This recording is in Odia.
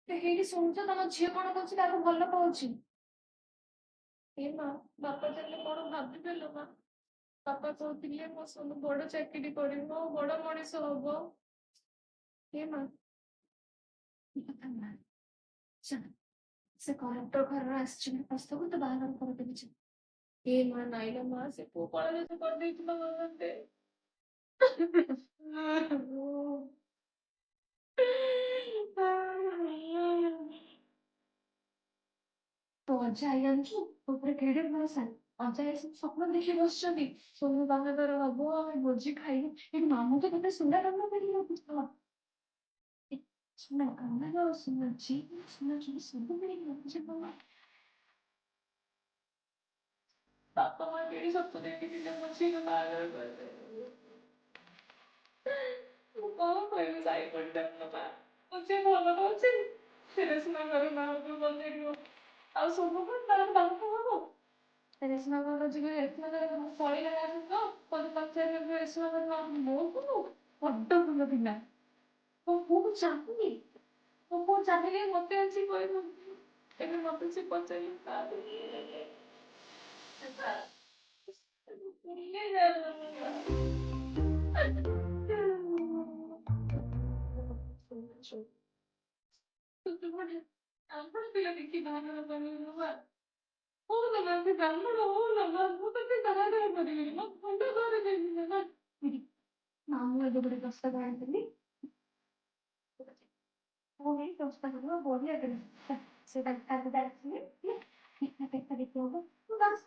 ହେଇଠି ଶୁଣୁଛ, ତମ ଝିଅ କଣ କହୁଛି, ତାକୁ ଭଲ ପାଉଛି। ଏ ମା, ବାପା ଜାଣିଲେ କଣ ଭାବିବେ ଲୋ ମା? ବାପା କହୁଥିଲେ ମୋ ସୋନୁ ବଡ ଚାକିରି କରିବ, ବଡ ମଣିଷ ହବ। ଏ ମା, କଥା ମା, ଚାଲ, ସେ କଲେକ୍ଟର ଘରର ଆସିଛି ନା ପ୍ରସ୍ତାବ, ତ ବାହାଘର କରିଦେବି ଚାଲ। ଏ ମା, ନାଇଁଲୋ ମା, ସେ ପୁଅ କଳା ଯାଦୁ କରିଦେଇଥିଲା ମତେ। ତୋ ଅଜା ଆଈ ଜାଣିଛୁ ତୋ ଉପରେ କେଡେ ଭରସା। ଅଜା ଆଈ ସବୁ ସ୍ୱପ୍ନ ଦେଖି ବସିଛନ୍ତି, ସୋନୁ ବାହାଘର ହବ, ଆମେ ଭୋଜି ଖାଇବୁ। ଏଠି ମାମୁଁ ତ ତତେ ସୁନା କାନ କରିକି ରଖିଥିବ। ସୁନା କାନର, ସୁନା ଚେନ୍, ସୁନା ଚୁଡ଼ି ସବୁ କିଣିକି ରଖିଛି ମାମା। ବାପା ମା କେଡେ ସ୍ୱପ୍ନ ଦେଖିଥିଲେ ମୋ ଝିଅର ବାହାଘର କରିଦେବେ। ମୁଁ କଣ କହିବି ସାଇ ପଡିଶାଙ୍କୁ ମା? ମୋ ଝିଅ ଭଲ ପାଉଛି, ସେ ରେଶମା ଘର ମାଆକୁ ପଚାରିବ, ଆଉ ସବୁ କଣ ତାର ବାପା ହବ? ରେଶମା ଘର ଯିବେ, ରେଶମା ଘର ପଳେଇଲା ସହିତ ମତେ ପଚାରିବେ, ରେଶମା ଘର ମା ମୋ ପୁଅ ବଡ ଭଲ ଥିଲା, ମୋ ପୁଅକୁ ଚାହୁଁନି, ମୋ ପୁଅ ଚାହିଁଲେ ମତେ ଆସି କହିବ। ଏବେ ମତେ ସେ ପଚାରିବେ। ବ୍ରାହ୍ମଣ ପିଲା ଦେଖି ବାହାଘର କରିବି ମା। ହଉ ନା ମା, ସେ ବ୍ରାହ୍ମଣ ହଉ ନା ମା, ମୁଁ ତତେ ବାହାଘର କରିବିନି, ମୋ ଖଣ୍ଡ ଘରେ ଦେବି ନା ମାମୁଁ। ଏବେ ଗୋଟେ ପ୍ରସ୍ତାବ ଆଣିଥିଲି ପୁଣି, ପ୍ରସ୍ତାବ ବଢିଆ। ସେ ତାକୁ ଡାକିଲେ, ଦେଖା ଦେଖି ହବ। ଆସ।